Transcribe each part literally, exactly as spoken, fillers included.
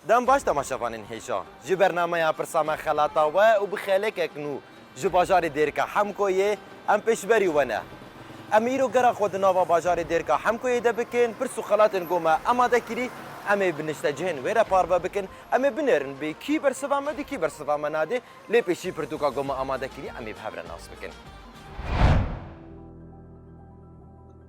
Dem baş temaşevanên hêja. Ji bernameya Pirsa Me Xelata we û bi xelekek nû ji bajarê Dêrika Hemkoyê em pêşberî we ne. Em îro gera xwe di nava bajarê Dêrika Hemkoyê de bikin, pirs û xelatên ku me amade kirî, em ê bi niştecihên wê re parve bikin, em ê binêrin bê kî bersiva me dê, kî bersiva me nadê, lê pêşî pirtûka ku me amade kirî em ê bi hev re nas bikin.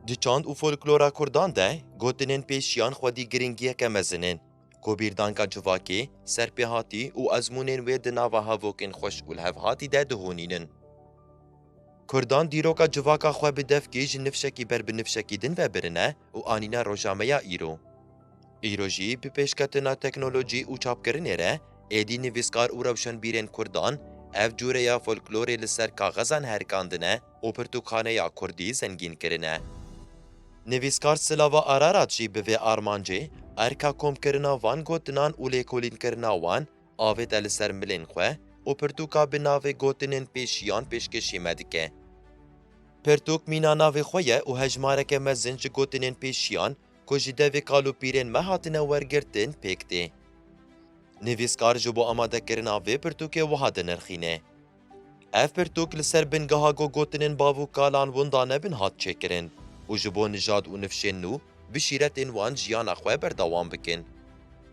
Di çand û folklora Kurdan de gotinên pêşiyan xwedî giringiyeke mezin in. Ku bîrdanka civakê, serpêhatî û ezmûnên wê di nava hevokên xweş û lihevhatî de dihonînin. Kurdan dîroka civaka xwe bi devkê ji nifşekî ber bi nifşekî din ve birine û anîne roja me ya îro. Îro jî bi pêşketina teknolojî û çapkirinê re êdî nivîskar û rewşenbîrên Kurdan ev cureya folklorê li ser kaxezan herikandine û pirtûkxaneya Kurdî zengîn kirine. Nivîskar Silava Ararat jî bi vê armancê erka komkirina van gotinan û lêkolînkirina wan avête li ser milên xwe û pirtûka bi navê Gotinên Pêşiyan pêşkêşî me dike. Pirtûk mîna navê xwe ye û hejmareke mezin ji gotinên pêşiyan ku ji devê kal û pîrên me hatine wergirtin pêk tê. Nivîskar ji bo amadekirina vê pirtûkê wiha dinirxîne. Ev pirtûk li ser bingeha ku gotinên bav û kalan winda nebin hat çêkirin û ji bo nijad û nifşên nû bi şîretên wan jiyana xwe berdewam bikin.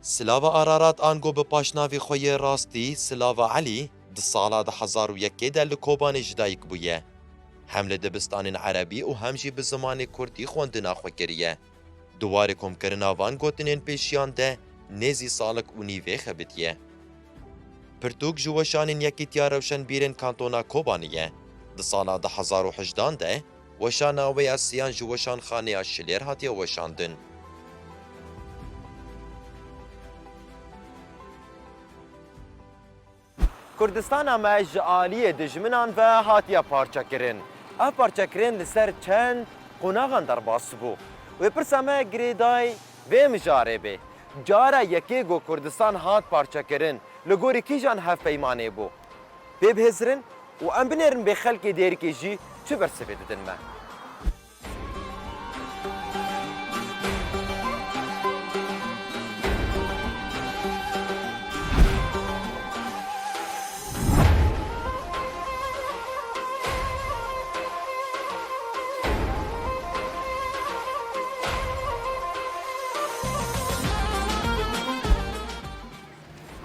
Silava Ararat ango bi paşnavê xwe yê rastî Silava Elî di sala du hezar û yekê de li Kobanê ji dayik bûye. Hem li dibistanên erebî û hem jî bi zimanê kurdî xwendina xwe kiriye. Di warê komkirina van gotinên pêşiyan de nêzî salek û nîvê xebitiye. Pirtûk ji weşanên Yekîtiya Rewşenbîrên Kantona Kobanê ye. Di sala du hezar û hejdan de weşana wê ya siyan ji Weşanxaneya Şilêr hatiye weşandin. Kurdistana me ji aliyê dijminan ve hatiye parçekirin. Ev parçekirin li ser çend qonaxan derbas bû. Wê pirsa me girêdayî vê mijarê bê. Cara yekê ku Kurdistan hat parçekirin, li gorî kîjan hevpeymanê bû? Pê bihêzirin û em binêrin bê xelkê Dêrikê jî çi bersivê didin me.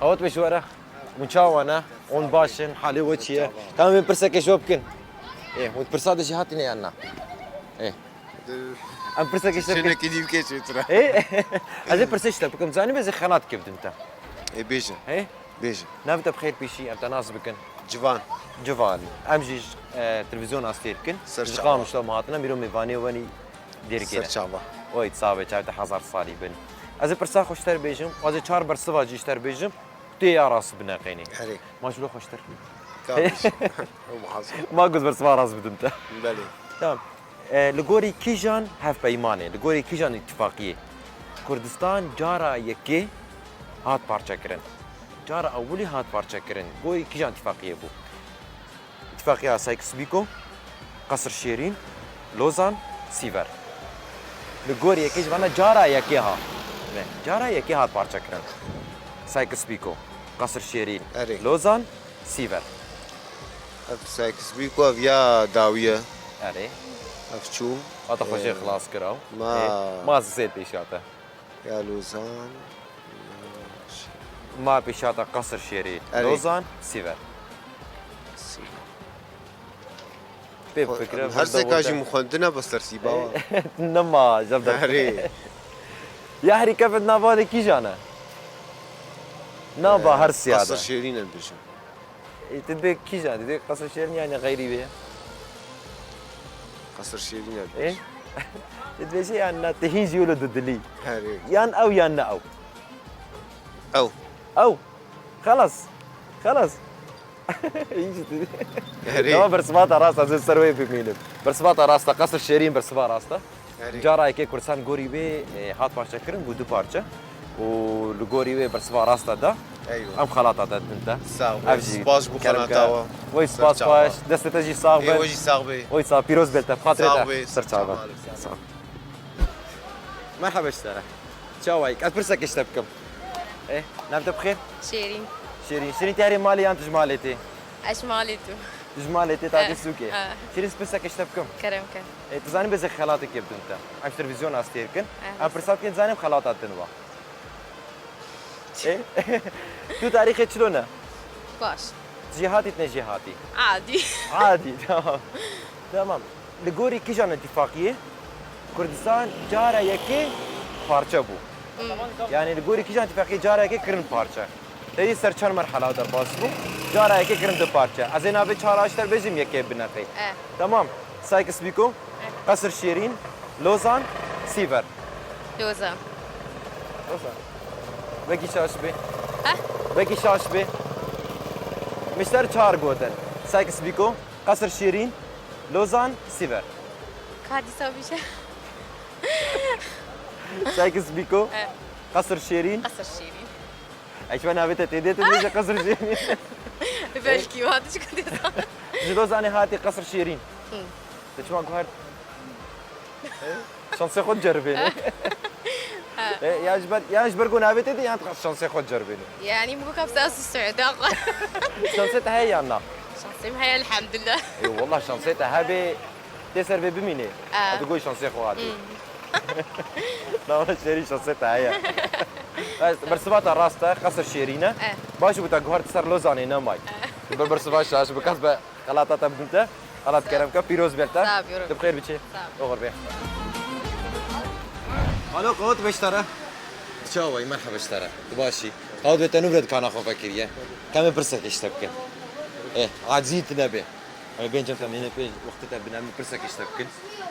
Hawat be ji we re. Hûn çawa ne? Hûn baş in, halê we çi ye? Tamam, em pirsekê ji we bikin. Ê, hûn pirsa de jî hatine yan na? Ê. Em pirsekê ji te bikin. Çênekî dî bike çêtir e. Ê? Ez ê pirsê ji te bikim. Zanî be ez ê xelat kevdim te. Ê, bêje. Ê? Bêje. Navê te bi xêr pêşî, em te nas bikin. Civan. Civan. Em jî, e, televîzyona Stêrk in. Ser çava. Ji Qamişlo me hatine, mîro mêvanê wenî Dêrikê ne. Ser çava. Oy, sax be, çav te hezar salî bin. Ez ê pirsa xwe ji te re bêjim, ez ê çar bersiva jî ji te re bêjim, tu yê ya rast bineqênî. Erê. Ma ji lo xweştir. Ka bêjim. Ew muhasib. Ma goz bersiva rast bidim te. Belê. Tamam. E, li gorî kîjan hevpeymanê, li gorî kîjan îtîfaqiyê Kurdistan cara yekê hat parçekirin? Cara ewilî hat parçekirin, gorî kîjan îtîfaqiyê bû? Îtîfaqiya Sykes-Picot, Qesr Şêrîn, Lozan, Sîver. Li gorî yekê ji vana cara yekê ha. Ne, cara yekê hat parçekirin. Sykes-Picot, Qesr Şêrîn, Erê. Lozan, Sîver. Ev Sykes-Picot ev ya dawî ye. Erê. Ev çû. Hata xwe jê Ee, xilas kir ew. Ma Ê, ma sê pêşiya te. Ya Lozan. Ma pêşiya te Qesr Şêrîn. Erê. Lozan, Sîver. Sîver. Pê Xwe- fikre Her seka jî min xwendine bes tersî bawa. Nema, jev de. Erê. Ya herî kevin nava de kîjan e? Nava Ee, her siya de. Qesr Şêrîn em bêjin. Ê, tu dê kîjan, tu dê Qesr Şêrîn yani xeyrî bê? Qesr Şêrîn em Ê? bêjin. Tu dibêjî yani na, tu hîn jî wilo didilî. Herê. Yan ew yan ne ew. Ew. Ew. Xelas. Xelas. Hîn jî tu. Herê. Tamam, bersivata rast ez ê ser wê bimînim. Bersivata rast e, Qesr Şêrîn bersiva rast e. Erê. Cara yekê Kurdistan gorî wê, e, hat parçekirin, bû du parçe. Û li gorî wê bersiva rast e da. Eywa. Em xelata te din te. Sağ ol. Ev jî Spas bû kerem xelata ke. Wey spas paş. Destê te jî sax be. Ê, we jî sax be. Wey sağ, pîroz bê te. Xatirê te. Sax be. Ser çava. Sağ ol. Sağ ol. Merhaba ji te re. Çawa yî? Ez pirsek ji te bikim. Eh, nav te bi xêr? Şêrîn. Şêrîn. Şêrîn, tu herî malê yan tu ji malê tê? Ez ji malê tu. Tu ji malê tê, tatê Eh, sûkê. eh. Şêrîn, ez pirseke ji te bikim. Kerem ke. Eh, tu zanî bê ez ê xelatekê bidim te. Em ji televîzyona astêr kin. Eh, Em pirsa dikin, dizanim xelata din wa. Eh? Tu tarîxê çilo ne? Baş. Jêhatî ne jêhatî? Adî. Adî, tamam. Tamam. Li gorî kîjan îtîfaqiyê Kurdistan cara yekê parçe bû? Hmm. Yani li gorî kîjan îtîfaqiyê cara yekê kirin parçe? Tevî ser çend merhala derbas bû? Cara yekê kirin du parçe. Ez ê navê çara ji te bêjim yekê bineqê. Eh. Tamam. Sykes-Picot, Eh. Qesr Şêrîn, Lozan, Sîver. Lozan. Lozan. Wekî şaş bê. Heh? Wekî şaş bê. Min ji te re çar gotin. Sykes-Picot, Qesr Şêrîn, Lozan, Sîver. Ka dîsa bîje. Sykes-Picot, Eh. Qesr Şêrîn. Qesr Şêrîn. Eşme navê te tê dê, tu dibêje Qesr Şêrîn. Belkî, wa tu çi dîsa. Ji Lozanê hatî Qesr Şêrîn. Hı. Tu çima guhert? Şansê xwe diceribêne. Ha. E, ya ji ber, ya ji ber ku navê te tê, yan şansê xwe diceribêne. Yani, bu kapsa Suudi. Şansê te heye yan na? Şansê min heye, elhamdülillah. E, wallah şansê te hebe, tê ser vê bimînê. Ha. Ez digoy şansê xwe hatî. Hmm. Lava şerî şansê te heye. Bes, bersiva te rast e, Qesr Şêrîn e. Eh. Baş bû te guhert ser Lozanê nemay. Eh. Ber bersiva şaş bi kes be. Xelata te bidin te. Xelat Sağ ol. Kerem ke, pîroz bê te. Sağ ol, yavrum. Tu bi xêr biçî. Sağ ol. Oxir bê. Alo, qewet beştare. Çawa yî, merheba ji te re. Tu baş î? Qewet bê te nû re dikana xwe vekiriye. Ka em ê pirsekê ji te bikin. Ê, acizî tu nebe. Em ê bên cem te, em ê pê wextê te bin, em ê pirsekê ji te bikin.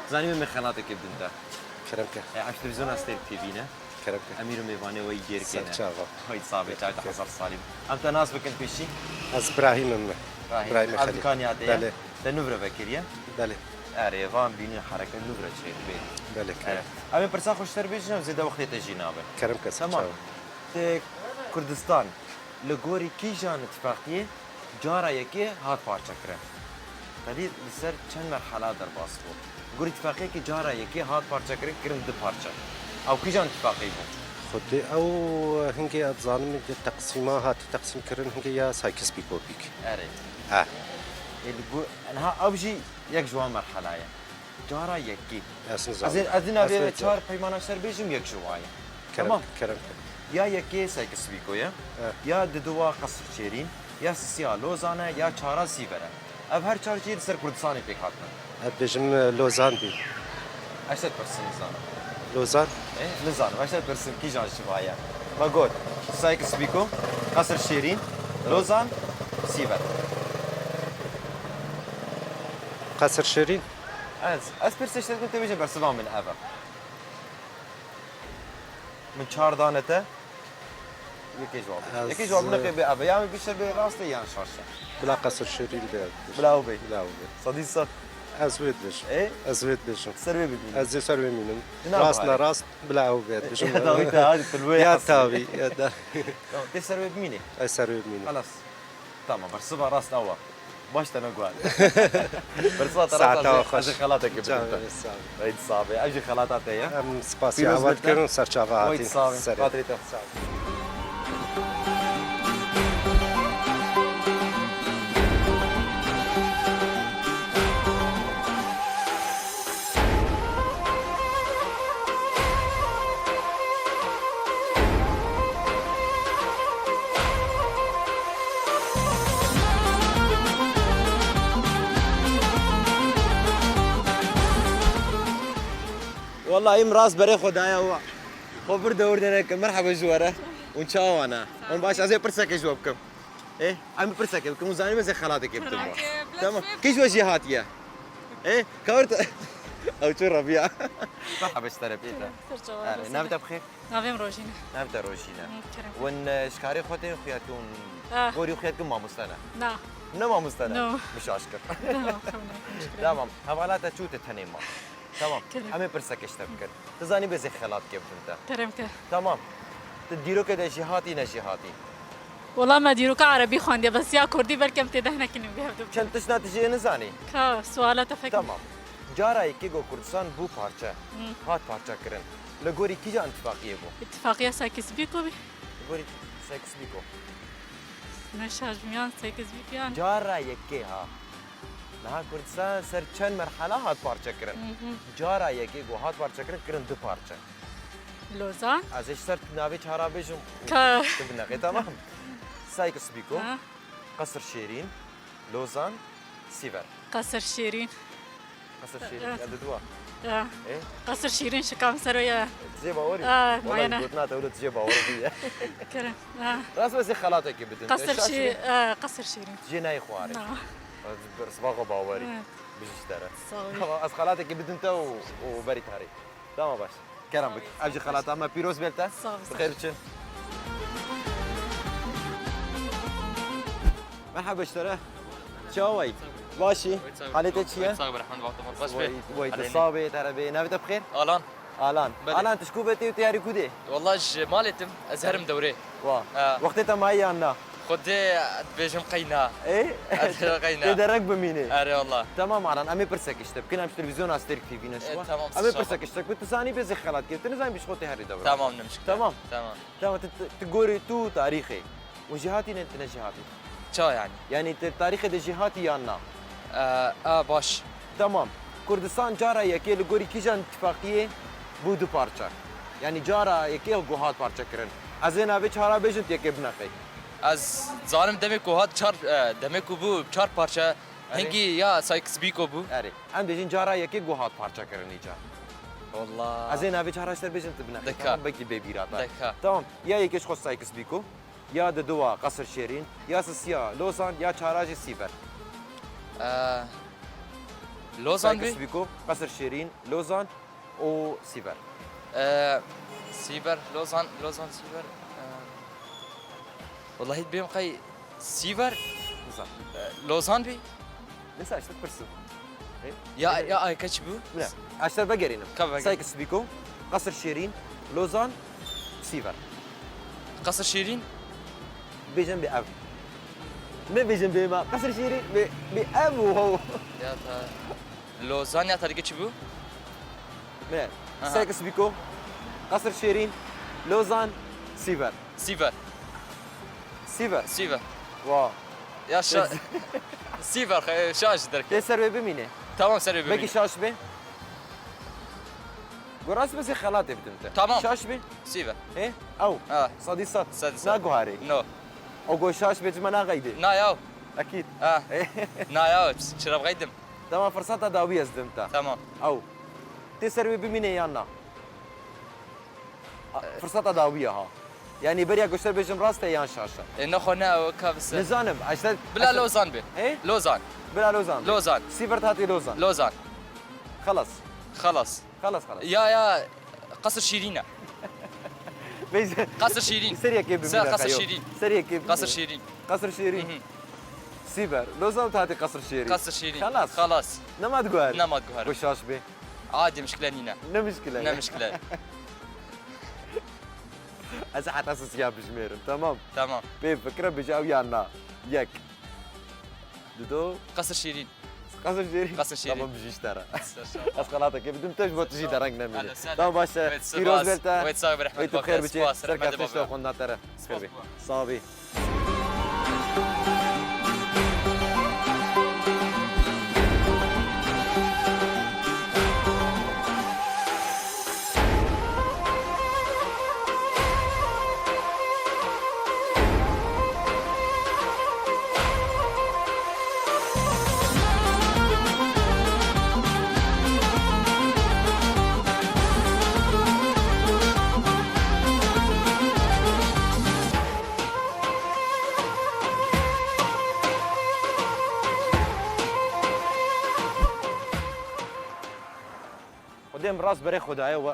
Zanî me xelatekê bidin te. Kerem ke. Ê, em ji televîzyona Stêrk T V ne. Kerem ke. Em îro mêvanê we yî gêr kêne. Serçava. Hay sabê, çav te hezar salî. Em te nas bikin pêşî? Ez Brahîm im. Brahîm. Brahîm Ev Xelîl. Dikaniya te ye? Belê. Te nû re vekiriye? Belê. Erê, van bînin hereke nû re çê dibê. Belê, kerem. Erê. Em ê pirsa xwe ji te re bêjin, em zêde wextê te jî nabe. Kerem ke, Tamam. serçava. Te Kurdistan li gorî kîjan îtîfaqiyê cara yekê hat parçekirin? Tevî li ser çend merhala derbas bû? Gorî îtîfaqiyekî cara yekê hat parçekirin, kirin du parçe. Ew kîjan îtîfaqî bû? Xwedê ew hingê ez zanim teqsîma hatî teqsîmkirin, hingê ya Sykes-Picot bîk. Erê. Ha. Ê, li go-, niha ew jî yek ji wan merhala ye. Cara yekî. Ez nizanim. Ez ê, ez ê navê Ez çar peymana ser bêjim, yek ji wan ye. Kerem, Tamam. kerem. Ya yekê Sykes-Picot ye, Evet. ya diduwa Qesr Şêrîn, ya sisiya Lozan e, ya çara Sîver e. Ev her çar jî li ser Kurdistanê pêk hatine. Ez bêjim, e, Lozan bî. Ez te pirsim nizanim. Lozan? E, nizanim, ez te pirsim kîjan ji va ye. Me got, Sykes-Picot, Qesr Şêrîn, Lozan, Sîver. Qesr Şêrîn? Ez, ez pirsê ji te dikim, tu bêje bersiva min ev e. Min çar dane te. Yekê ji wan bike. Ez, Yekê ji wan bike bê ev e. Ya min bişer bê rast e yan şaş e. Bila Qesr Şêrîn bê. Bila ew bê. Bila ew bê. Sedî sed. Ez wê dibêjim. E? Ez wê dibêjim. Ser wê bimînin. Ez ê ser wê mînim. Di nav Rast baharê. ne rast, bila ew bê dibêjim. Ya dawî te hadi tu wê Ya hesibî. tavî, ya da. Tamam, tê ser wê bimînê. Ez ser wê bimînim. Xelas. Tamam, bersiva rast ew e. Baş te neguhand. Bersiva te rast Saeta e, xweş. ez ê xelatekê bidim te. Çavê sağ ol. Eyd sabe. Ev jî xelata te ye. Em spasî Pîroz awa be te. dikin û serçava Eyd hatî sabe. serê. Xatirê te. Sağ ol. Wallahî min rast berê xwe daye wa. Xwe vir dewr dereke. Merheba ji we re. Hûn çawa ne? Hûn baş, ez ê pirsekê ji we bikim. Ê, em ê pirsekê bikim. Hûn zanî me zê xelatekê bidim we. Tamam. Kî ji we jî hatiye? Ê, kawir te. Ew çû Rabia. Merheba ji te re pê te. Ser çawa, Erê, rast navê e. te bi xêr? Navê min Rojîn e. Navê te Rojîn e. Hı, kerem. Hûn, e, ji karê xwe tên xuya dikin, hûn Ah. gorî xuya dikin mamoste ne? Na. Ne mamoste ne? No. Min şaş kir. No, tamam, teşekkür ederim. Tamam. Hevala te çû te tenê ma. Tamam. Kerem. Em ê pirsekê ji te bikin. Tu zanî bê zê xelat kê bidim te. Kerem ke. Tamam. Tu dîrokê de jî hatî ne jî hatî? Wela me dîroka erebî xwendiye, bes ya kurdî belkem tê deh nekinim bi hevdu. Çend tiştna tu jê nizanî? Ka, suala te fekim. Tamam. Cara yekê go Kurdistan bû parçe. Hı. Hat parçekirin. Li gorî kîjan îtifaqiyê bû? Îtifaqiya Sykes-Picot bî. Li gorî Sykes-Picot. Ne şaş bûyan, Sykes-Picot yan. Cara yekê ha. Niha Kurdistan ser çend merhela hat parçekirin. Hı hı. Cara yekê ku hat parçekirin, kirin du parçe. Lozan. Ez ê ji ser navê çara bêjim û Ka- tu binexê, tamam. Sykes-Picot, Ha. Qesir Şêrîn, Lozan, Sîver. Qesir Şêrîn. Qesir Şêrîn, Eh. ya di dua. Ya. Eh? Qesir Şêrîn şikam ser o ya. Tijê bawerî? Ah, Wala mayene. Gotina te wilo tijê bawer bûye. Kirin. Ah. Rast be, ez ê xelatekê bidim. Qesir Şêrîn, eh, Qesir Şêrîn. Tijê nayê xwarê. Na. Ez ber sibaxo bawerî. Evet. Bijîş dere. Sağ ol. Tamam, ez xelatekê bidim te û, û berî tarî. Tamam baş. Kerem bik. Ev jî xelata me pîroz bê te. Sağ ol. Bi xêr biçin. Merhaba ji te re. Çawa yî? Baş î? Halê te çi ye? Sağ ol, Rehman, Bahtı, baş be. Way, way, te sağ bê, te re bê. Navê te bi xêr? Alan. Alan. Belê. Alan, tu ji ku ve tê û tê yarî ku dê? Wallah ji malê tim, ez herim dewrê. Wa. Ha. Wextê te mayî yan na? Xwedê dibêjim qeyna. Ê? Ez qeyna. Tê dereng bimînê. Erê wallah. Tamam Alan, em ê pirsek ji te bikin, em ji televîzyona Stêrk T V ne şiwa. E, tamam, Em ê inşallah. Pirsek ji te bikin, tu zanî bê zê xelat kir. Tu nizanî bi ji xwe tê herî dewra. Tamam, ne muşkil. Tamam. Tamam. Tamam, tu, tu, tu gorî tu tarîxê. Û jêhatî ne, tu ne jêhatî. Ça yanî? Yanî tu tarîxê de jêhatî yan na? E, a, baş. Tamam. Kurdistan cara yekê li gorî kîjan îtîfaqiyê bû du parçe? Yanî cara yekê ku hat parçekirin. Ez ê navê çara bêjim, tu yekê bineqey. Ez zanim demê ku hat çar, e, demê ku bû çar parçe, Erê. Hingî ya Sykes-Picot bû. Erê. Em bêjin cara yekê ku hat parçekirin îcar. Wallah. Ez ê navê çara ji te bêjim, tu bineqey. Dika. Tamam, belkî bê bîra te. Dika. Tamam. Ya yekê ji xwe Sykes-Picot. Ya diduwa Qesir Şêrîn, ya sisiya Lozan, ya çara jî Sîver. Ee, Lozan bî? Sykes-Picot, Qesir Şêrîn, Lozan û Sîver. Ee, Sîver, Lozan, Lozan, Sîver. Ee, wallahî dibêm qey Sîver. Nizam. Ee, Lozan bî? Neyse, işte pirsim. Ya, ya, ay, kaç bu? Bile. Aşağı vegerînim. Ka veger. Sykes-Picot, Qesir Şêrîn, Lozan, Sîver. Qesir Şêrîn? Bêjin bi ev. Ne bêjin bi ma. Qesir Şêrîn bi, bi ev û ho. Ya ta. Lozan ya ta dike çi bu? Bile. Aha. Sykes-Picot, Qesir Şêrîn, Lozan, Sîver. Sîver. Sîver. Sîver. Wa. Ya şa-, Sîver, e, şaş derke. Tê ser wê bimîne. Tamam, ser wê bimîne. Belkî şaş be. Got rast be, xelatê bidim te. Tamam. Şaş be. Sîver. He? Ew. Ha. Sadî sad. Sadî sad. Naguharê. No. O got şaş be, tu me naqeyde. Na ya. Ekîd. Ha. Na ya, çira bixeydim. Tamam, firseta dawî ez dim te. Tamam. Ew. Tê ser wê bimîne yan na? A, firseta dawî ye ha. Yanî beriya goşter bêjim rast e yan şaş e? E, nexwe ne, ew ka bise. Nizanim, işte. Bila işte Lozan be. He? Lozan. Bila Lozan be. Lozan. Sîver hatî Lozan. Lozan. Xelas. Xelas. Xelas, xelas. Ya, ya, Qesir Şîrîn e. Bêje. Qesir Şîrîn. Ser yekê bimîne. Qesir Şîrîn. Ser yekê bimîne. Qesir Şîrîn. Qesir Şîrîn. Hı hı. Sîver. Lozan hatî Qesir Şîrîn. Qesir Şîrîn. Xelas. Xelas. Nema diguher. Nema diguher. Xwe şaş be. Adî mişkile nîne. Ne mişkile? Ne mişkile? Ez heta sisiya bijmêrim, tamam? Tamam. Pê fikre bije ew yan na. Yek. Dido. Qesir Şîrîn. Qesir Şîrîn? Qesir Şîrîn. Tamam, bijî ji te re. Ser şaş. Ez xelatekê bidim te ji bo tu jî dereng nemîne. Hele, sağ ol. Tamam, baş e. Evet, pîroz spas. Bê te. Evet, sağ ol, rehmet. Wê tu bi xêr biçe. Ser keftin ji te xwenda te re. Spas. Xêr bê. Sağ bî. Xwedê min rast berê xwe daye we.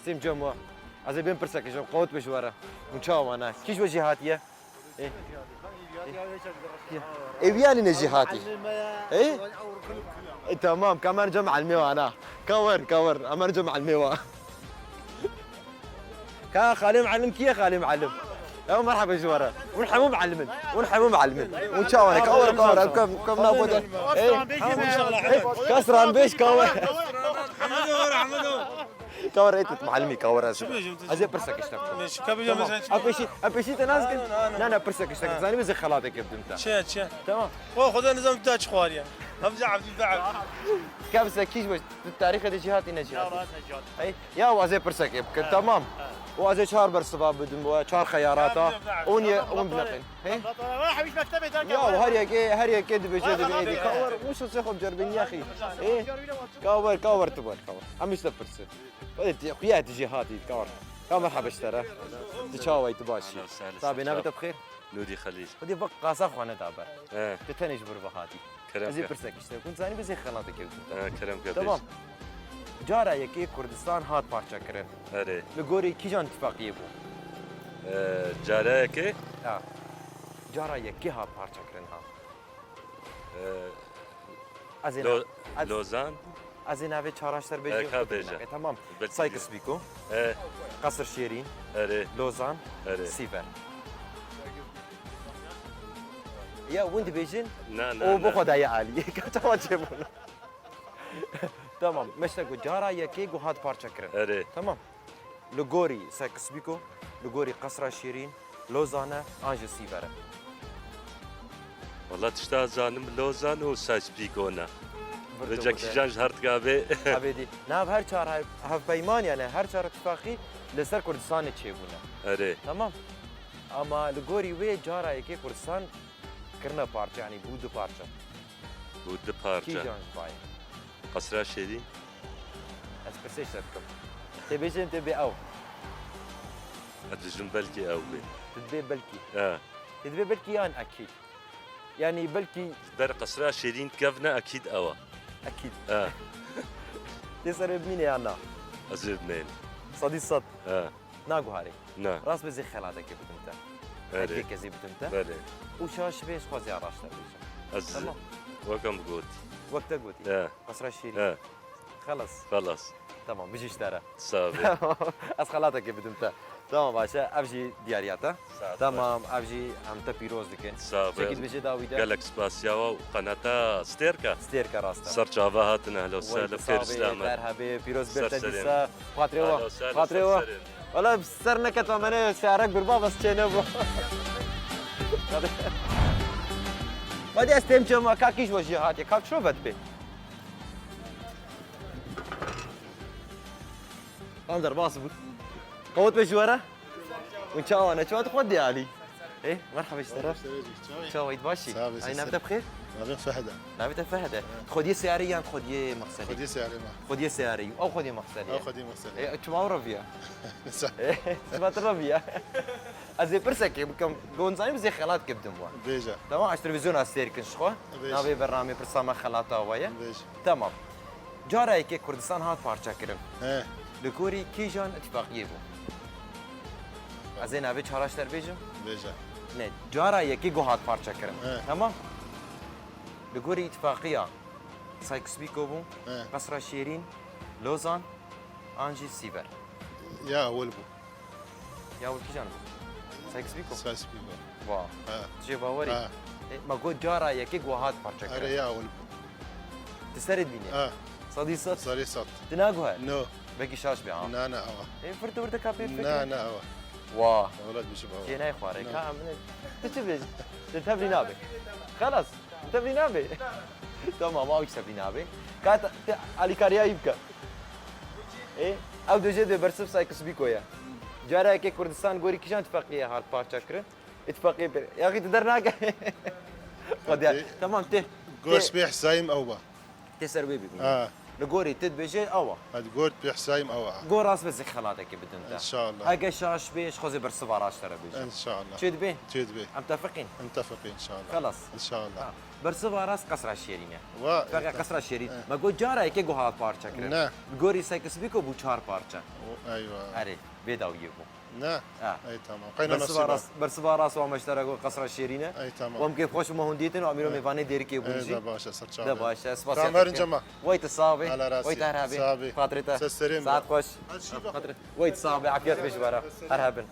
Sêm cem we. Ez ê bêm pirsek jim, qewt be ji we re. Hûn çawa wana? Kî ji we jê hatiye? Ê. Ê, wî yanî ne jê hatî? Ê? Ê, tamam, ka me cem elmê wana. Ka wer, ka wer. Em cem elmê wa. Ka xalê muallim kî ye, xalê muallim? Ya merhaba ji we re. Hûn hemû muallim in. Hûn hemû muallim in. Hûn çawa ne? Ka wer, ka wer. Ev kev, kev na bote. Ê? Ê, ka stranbêj ka wer. Hemû wer, hemû wer. Ka were êt muallimî, ka were ez. Çi bêjim tu? Ez ê pirsek ji te bikim. Ne, çi ka bêjim? Tamam. Ez çi? A peşî, a peşî te nas kin? Na, na, na. Na, na, pirsek ji te bikim. Zanî, ez ê xelateke bidim te. Çi ye, çi ye? Tamam. Wa Xweda nizam tu çi xwariye. Hemze Abdulbahar. Ka pirsek kî ji we, tu tarîxê de jî hatî ne jî hatî? Ya, ez ne jî hatî. Ey, ya, ez ê pirsek ê bikim, tamam. Û ez ê çar bersiva bidim we, çar xeyarata. Hûn yê, hûn bineqin. He? Ya, her yekê, her yekê dibêje, dibê êdî. Ka wer, wisa xwe biceribîn, yaxî. Ê, ka wer, ka wer tu wer, ka wer. Em îşte pirsin. Wele ti, xuya tu jî hatî, ka wer. Ka merhaba ji te re. Tu çawa yî, tu baş î? Ahlan, sahlan, Sabê, navê te bi xêr? Nûrî Xelîl. Xwedê vak qasa xwe neda ber. He. Tu tenê ji vir ve hatî. Kerem ke. Ez ê pirsek ji te bikim, zanî, ez ê xelateke bidim. He, kerem ke. Tamam. Cara yekê Kurdistan hat parçekirin. Erê. Li gorî kîjan tifaqiyê bû? Ee, cara yekê? Ha. Cara yekê hat parçekirin ha. Ee, Ez ê Lo-, na-, ez, Lozan? Ez ê navê çara ji te re bêjim, Eka tu bêje. Binêre. Tamam. Belkî Sykes-Picot. E. Qesr Şêrîn. Erê. Lozan. Erê. Sîver. Ya, hûn dibêjin? Na, na, û na. Bi xwe daye alî. Ka çawa çêbûn? Tamam. Me ji te got, cara yekê ku hat parçekirin. Erê. Tamam. Li gorî Sykes-Picot, li gorî Qesra Şêrîn, Lozan e an jî Sîver e? Wala tişta zanim Lozan û Sykes-Picot ne. Vir tu Vêca gotê. Kîjan ji her tika bê. Ebedî. Nav her çar hev-, hevpeyman, yani her çar îtifaqî li ser Kurdistanê çêbûne. Erê. Tamam. Ama li gorî wê cara yekê Kurdistan kirine parçe, yani bû du parçe. Bû du parçe. Kîjan ji vayê? Qesra Şêrîn. Ez pirsê ji te dikim. Tê bêjin, tê bê ew. Ez dibêjim belkî ew bê. Tu dibê belkî. He. Tê dibê belkî yan ekîd. Yani belkî Ber Qesra Şêrîn kevne ekîd ew e. Ekîd. He. Tê serê bimîne yan na? Ez ê bimînim. Sedî sed. He. Naguharê. Na. Rast be zê xelateke bidim te. Erê. Hediye kezî bidim te. Belê. Û şaş be ez xwazî araştir bêjim. Ez Tamam. Wekam gotî. Wek te gotî. He. Qesra Şêrîn. He. Xelas. Xelas. Tamam, bijî ji te re. Sağ be. Ez xelateke bidim te. Tamam, baş e. Ev jî diyariya te. Sağ ol. Tamam, ev jî em te pîroz dikin. Sağ be. Çekî dibêje dawî de. Gelek spasiya we û qenata Stêrka. Stêrka rast e. Ser çava hatin, ehla û Wey, sehla, sağ xêr be, selamet. Merhebê, pîroz Ser bir te serê dîsa. Xatirê we. Ahla û sehla, Xatirê ser we. serê. Wala ser neketma me ne şehrek bir babas çêne bu. Hadi ez têm çema ka kîj we jî hatiye. Ka ço vet pê. An derbas bû. Qewet be ji we re. Hûn çawa ne? Çawa tu xwe dê alî? Ê, merhaba ji te re. Çawa yî, baş î? Sağ ol, Ay, navê te bi xêr? Navê Fehd e. Navê te Fehd e. Evet. Xwediyê seyarê yan xwediyê mexsedê? Xwediyê seyarê me. Xwediyê seyarê. Ew xwediyê mexsedê. Ew xwediyê mexsedê. Ê, çima ew reviya? Sa- Ê, çima tu reviya? Ez ê pirsekê bikim. Gon zanî bi zê xelat kê bidim wan. Bêje. Tamam, ez televîzyona sêr kin ji xwe. Bêje. Navê bernamê pirsa me xelata we ye. Bêje. Tamam. Cara yekê Kurdistan hat parçekirin. He. Li gorî kîjan îtifaqiyê bû? Ez ê navê çara ji te re bêjim? Bêje. Ne, cara yekê ku hat parçekirin. He. Tamam? Li gorî îtifaqiya Sykes-Picot bû, He. Qesra Şêrîn, Lozan, an jî Sîver. Ya ewil bû. Ya ewil kîjan bû? Sykes-Picot? Sykes-Picot. Wa. Ha. Tu jê bawer î? Ha. E, me got cara yekê ku hat parçekirin. Erê, ya ewil bû. Tu serê dibînî? Ha. Sedî sed? Sedî sed. Tu naguhe? No. Belkî şaş be ha. Na, na, ew e. E, firte firte ka pê fikir. Na, na, ew e. Wa. Wela dibêjim ew e. Jê nayê xwarê. No. Ka em ne. Tu çi bêjî? Tu tevlî nabe. Xelas. Tevlî nabe. Tamam, ew hiç tevlî nabe. Ka te, te alîkariya wî bike. Ê, ew dibêje dê bersiv Sykes-Picot ye. Cara yekê Kurdistan gorî kîjan îtifaqiyê hat parçekirin? Îtifaqiyê pê. Yaxî tu dernake. Xwedê. Tê- Tamam, tê. Gor tê- spê Hesayim ew e. Tê ser wê bibîne. Ha. Li gorî tu dibêje ew e. Hadi gor spê Hesayim ew e. Gor rast be zê xelatekê bidin te. İnşallah. Ege şaş bê, ji xwe zê bersiva rast te re bêje. İnşallah. Çê dibê? Çê dibê. Em tefiqîn. Em tefiqîn inşallah. Xelas. İnşallah. Ha. Bersiva rast Qesra Şêrîn e. Wa, Feqe e, Qesra Şêrîn. E. Me got cara yekê ku hat parçekirin. Ne. Li gorî Sykes-Picot bû çar parçe. O, eywa. Erê, vê dawiyê bû. Ne? Ha. Ey, tamam. Qeyna Bersiva nasîba. Rast, bersiva rast wa me ji te re got Qesra Şêrîn e. Ey, tamam. Wa em kêfxweş û me hûn dîtin û em îro Ey. Mêvanê Dêrikê bûn Ey, jî. De baş e, ser çavê. De baş e, spas Tamam, ya herin te cema. Wey tu sax bî. Ala rastî. Wey tu her hebî. Sax bî. Xatirê te. Ser serê me. Saet xweş. Her çî Xatirê. Wey tu sax bî, afiyet bê ji we re. Her hebin.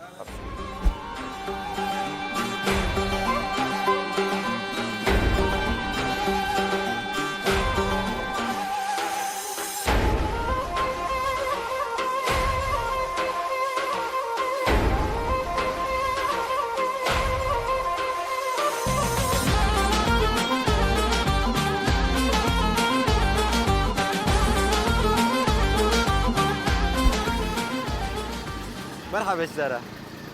Beşlere.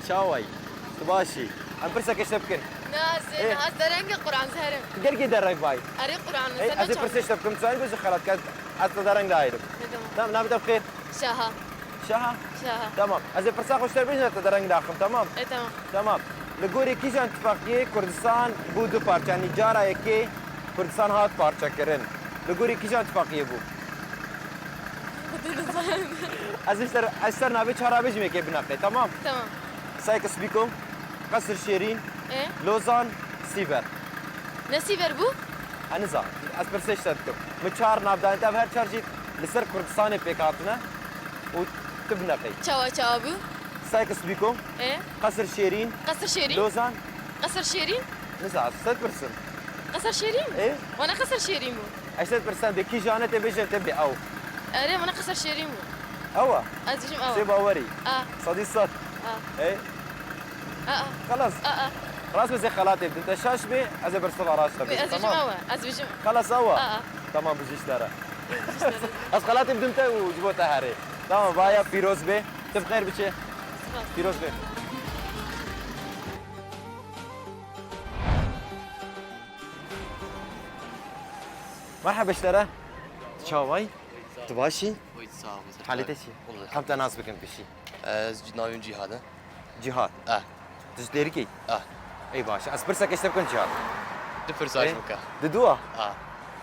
Çaway. Tu başî. Em pirseke ji te bikin. Ne, ez, Ê. ez derengê Quran Zeherim. Tu gelkî dereng bay. Erê Quran Ê, Zeherim ez ê çawa? Pirsê ji te bikim, tu zanî ku ji xelat ket, ez te dereng dayêrim. Ê, tamam. Tamam, navê te bi xêr? Şaha. Şaha? Şaha. Tamam. Ez ê pirsa xwe ji te bêjim, ez te dereng daxim, tamam? Ê, tamam. Tamam. Li gorî kîjan tifaqiyê Kurdistan bû du parçe? Yanî cara yekê Kurdistan hat parçekirin. Li gorî kîjan tifaqiyê bû? Xwedê dizanim. Ez ji te, ez ji te navê çara bêjim, yekê bineqê, tamam? Tamam. Sykes-Picot, Qesr Şêrîn, Ê? Lozan, Sîver. Ne Sîver bû? Ez nizam. Ez pirsê ji te dikim. Min çar nav dane te, ev her çar jî li ser Kurdistanê pêk hatine û tu bineqey. Çawa, çawa bû? Sykes-Picot, Ê? Qesr Şêrîn, Qesr Şêrîn? Lozan. Qesr Şêrîn? Nizam, ez ji te dipirsim. Qesr Şêrîn? Ê? Wana Qesr Şêrîn bû. Ez ji te dipirsim, de kîjan e, tê bêjin, tê bê ew. Erê, wana Qesr Şêrîn bû. Ew e? Ez dibêjim ew e. Sê bawerî. A. Sedî sed. A. Ê? A, a. Xelas. A, a. Rast bê zê xelatê bidim te, şaş bê, ez ê bersiva rast te bêjim, tamam? Ez dibêjim ew e, ez dibêjim. Xelas ew e? A, a. Tamam, bijî ji te re. Bijî ji te re. Ez xelatê bidim te û ji bo te herê. Tamam, vaya pîroz bê. Tu bi xêr biçe. Spas. Pîroz bê. Merhaba ji te re. Çaway? Tu baş î? Oy, sağ ol. Halê te çi? Oldu. Hem te nas bikin pişî. Ez navim Cîhad e. Cîhad? Eh. Tu ji Dêrikê yî? Eh. Ey baş. Ez pirseke ji te bikim Cîhad. Du pirsa ji Ê? bike. Di dua? Ah.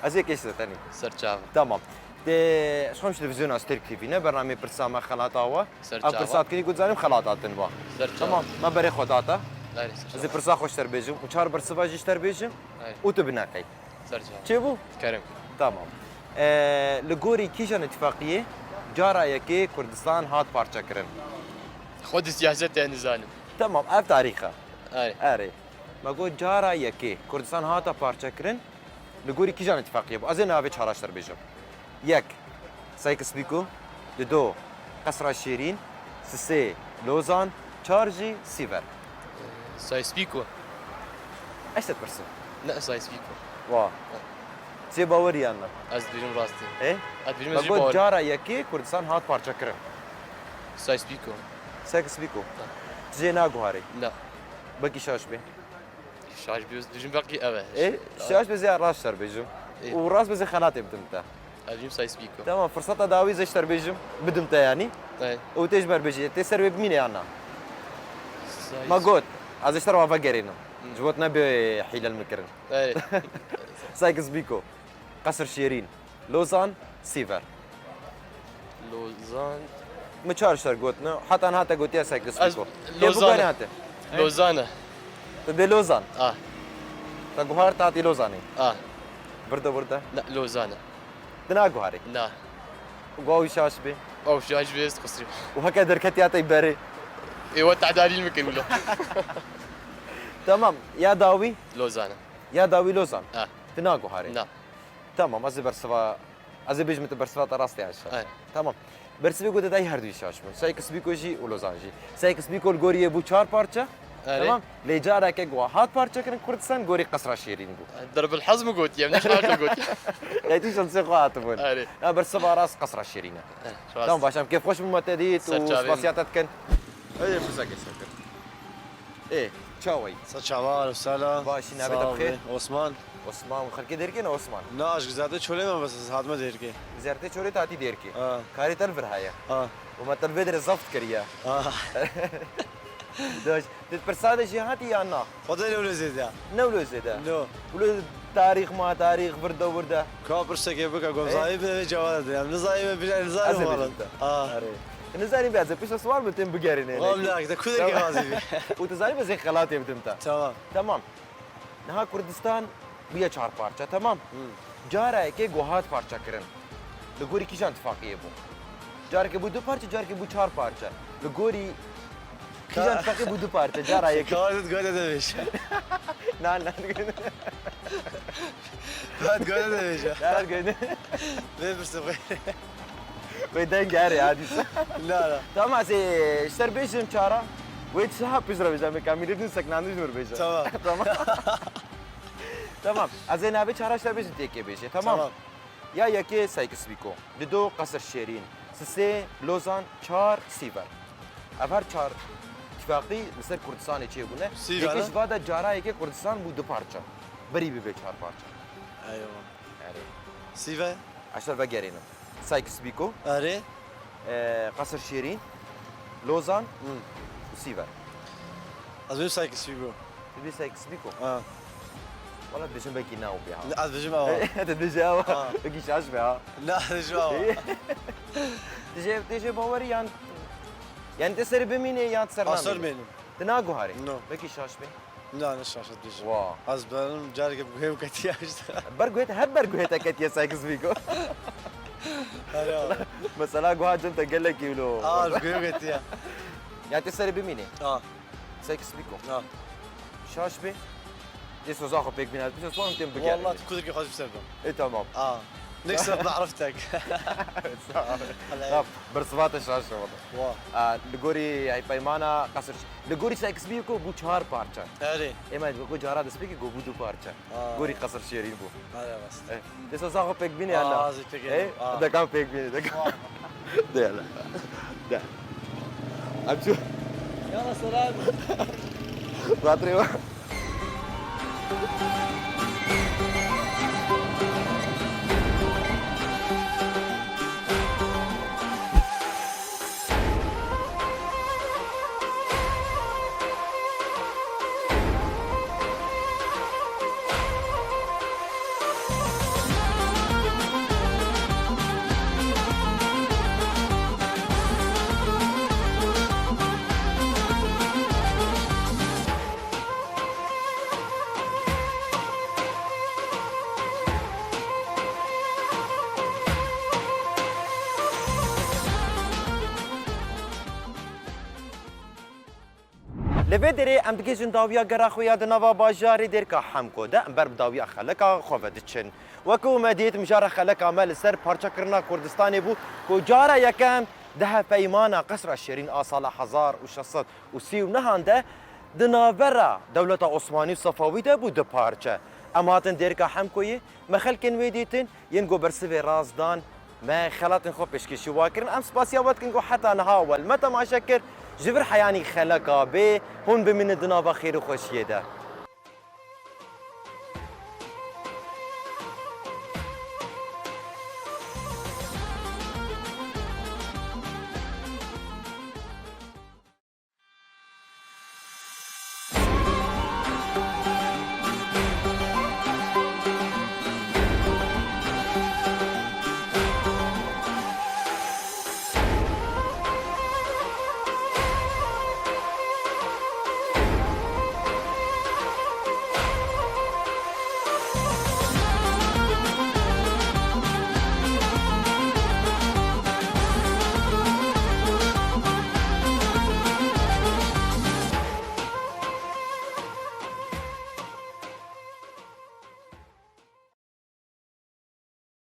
Ez yekê ji te tenê. Ser çav. Tamam. Te, xwem ji televizyona Stêrk T V ne, bernameyê pirsa me xelata we. Ser çava. Ev pirsa dikinî ku dizanim xelata din ba. Ser çava. Tamam, me berê xwe data. Gayri ser çava. Ez ê pirsa xwe ji te re bêjim û çar bersiva jî ji te re bêjim Gayri. û tu bineqey. Ser çava. Çêbû? Kerem. Tamam. Ee, li gorî kîjan îtifaqiyê cara yekê Kurdistan hat parçekirin? Xwe di siyasetê nizanim. Tamam, ev tarîx e. Erê. Erê. Me got cara yekê Kurdistan hata parçekirin. Li gorî kîjan îtifaqiyê bû? Ez ê navê çara ji te re bêjim. Yek, Sykes-Picot, dido, Qesra Şêrîn, sisê, Lozan, çar jî Sîver. Sykes-Picot. Ez te dipirsim. Ne, Sykes-Picot. Wa. Çê bawerî yan ne? Ez dibêjim rastî. Ê? Ez dibêjim Me jî got bawer. Cara yekê Kurdistan hat parçekirin. Sykes-Picot. Sykes-Picot. Ha. Tu jê naguharî? Ne. Belkî şaş bê. Şaş bê, dijim belkî ev e. Ê, şaş bê zê rast ji te re bêjim. Ê. Û rast bê zê xelatê bidim te. Ez bêjim Sykes-Picot. Tamam, firseta dawî zê ji te re bêjim, bidim te yanî. Ê. Û tê ji ber bêjî, tê ser wê bimîne yan na? Sykes- Ma got, ez ê ji te re wa vegerînim. Hı. Ji bo tu nebê hîle li min kirin. Erê. Sykes-Picot. Qesr Şêrîn. Lozan, Sîver. Lozan. Min çar ji te re gotine. Heta niha te gotiye Sykes-Picot. Lozan. Lozan e. Tu bê Lozan. Ah. Te guhar te hatî Lozanê. Ah. Virde virde. Ne, Lozan e. Tu naguharî. Na. Gwa wî şaş bê. Ew şaş bê, ez qisrî. Û heke derketiya te berê. Ê, we tehdalîl min kir wilo. Tamam. Ya dawî? Lozan e. Ya dawî Lozan. Ah. Tu naguharî. Na. Tamam, ez ê bersiva, ez ê bêjim tu bersiva te rast e, Ayşe. Aynen. Tamam. Bersivê ku te dayî her duyî şaş bûn. Sykes-Picot jî û Lozan jî. Sykes-Picot li gorî yê bû çar parçe. Erê. Tamam. Lê careke ku hat parçekirin Kurdistan gorî Qesra Şêrîn bû. Derbil hez mi gotiye, ne şaş gotiye. Yetî şansê xwe hatibûn. Erê. Ya bersiva rast Qesra Şêrîn e. Erê, rast. Tamam, baş em kêfxweş bûn me te dît û spasiya te dikin. Hadi, fıza geçelim. Ê, çawa yî? Sa çava, alo sala. Başî, navê te bi xêr? Sağ ol, Osman. Osman, xelkê Dêrikê ne Osman? Na, ez ji Gizertê Çolê me, bes ez hatime Dêrikê. Gizertê Çolê te hatî Dêrikê. Ha. Karê te li vir heye. Ha. Û me te li vê derê zeft kiriye. Ha. Daş, tu pirsa de jî hatî ya na? Xwedê ne wilo zêde. Ne wilo zêde? No. Wilo tarîx ma tarîx, virde wirde. Ka pirsekê bike, gom zayîf be, vê cewab de. Em nizayî be, bile nizayî. Ez ê bêjim te. Ha. Erê. Nizanî be, ez ê pişta siwar bi tên bigerîne. Wam ne, te kuderkê razî be. Û tu zanî be zê xelatê bidim te. Tamam. Tamam. Niha Kurdistan bûye çar parçe, tamam? Hmm. Cara yekê ku hat parçekirin. Li gorî kîjan tifaqiyê bû? Carekê bû du parçe, carekê bû çar parçe. Li gorî kîjan tifaqiyê bû du parçe, cara yekê? Ka tu gote de bêje. Na, na. Ka tu gote de bêje. Na, gote. Vê pirsê xwe. Wê deng erê hadîs. Na, na. Tamam, ez ê ji te re bêjim çara. Wê çi ha piştre bêjim, kamîrê din seknandin ji min bêje. Tamam. Tamam. Tamam. Ez ê navê çara ji te bêjim, têkê bêje. Tamam. Tamam. Ya yekê Sykes-Picot. Dido Qesr Şêrîn. Sisê Lozan, çar Sîver. Ev her çar tifaqî li ser Kurdistanê çêbûne. Sî Yekê ji va de cara yekê Kurdistan bû du parça. Berî bibe çar parça. Eywa. Erê. Sîve? Eşer vegerînim. Sykes-Picot, Erê. e, Qesir Şêrîn, Lozan Hmm. û Sîver. Ez bêjim Sykes-Picot. Tu bê Sykes-Picot? Ha. Wala dibêjim belkî ne ew bê ha. Ne, ez dibêjim ew. Tu dibêjî ew. Ha. Belkî şaş be ha. Ne, ez dibêjim ew. Tê jê, tê jê bawerî yan, yani tê serî bimînê yan ser namînê? Ser mênim. Tu naguharî? No. Belkî şaş be. Na, ne şaş dibêjim. Wa. Ez benim careke bi guhê ketiye işte. Ber guhê te, hep ber guhê te ketiye Sykes-Picot. Herê abi. Mesela guha cem te gelekî wilo. Aa, bi guhê ketiye. Ya tê serê bimînê. Aa. Sykes-Picot. Aa. Şaş be. Tê soza xwe pêk bîne. Tê soza xwe têm bigerîne. Wallah, tu kudrikî xwe ji ser bim. E, tamam. Aa. Next step, ariftek. Sağ ol. Helal. Tamam. Bersivate şaş e wala. Wa. Aa, li gorî, yani, peymana Qesir Ş-, li gorî Sykes-Picot bû çar parça. Erê. Ême ku cara destpêkê ku bû du parça. Aa. Gorî Qesir Şêrîn bû. Erê, rast. Eh, dê soza xwe pêk bînê, Aa, ella. Azî pêk Eh, ênim. Aa. Dekan pêk bînê, dekan. Wa. De, ella. De. Em çû. Yalla selam. Xatirê we. Li vê derê em digihîjin dawiya gera xwe ya di nava bajarê Dêrka Hemko de. Em ber bi dawiya xeleka xwe ve diçin. Wekî me dît, mijara xeleka me li ser parçekirina Kurdistanê bû ku cara yekem di hevpeymana Qesra Şêrîn a sala hezar û şeş sed û sî û neh de di navbera dewleta Osmanî û Sefawî de bû du parçe. Em hatin Dêrka Hemkoyê, me xelkên wê dîtin, yên ku bersivê rast dan, me xelatên xwe pêşkêşî wa kirin. Em spasiya we dikin ku heta niha we li me temaşe kir. Ji vir heyanî xeleka bê, hûn bimînin di nava xêr û xweşiyê de.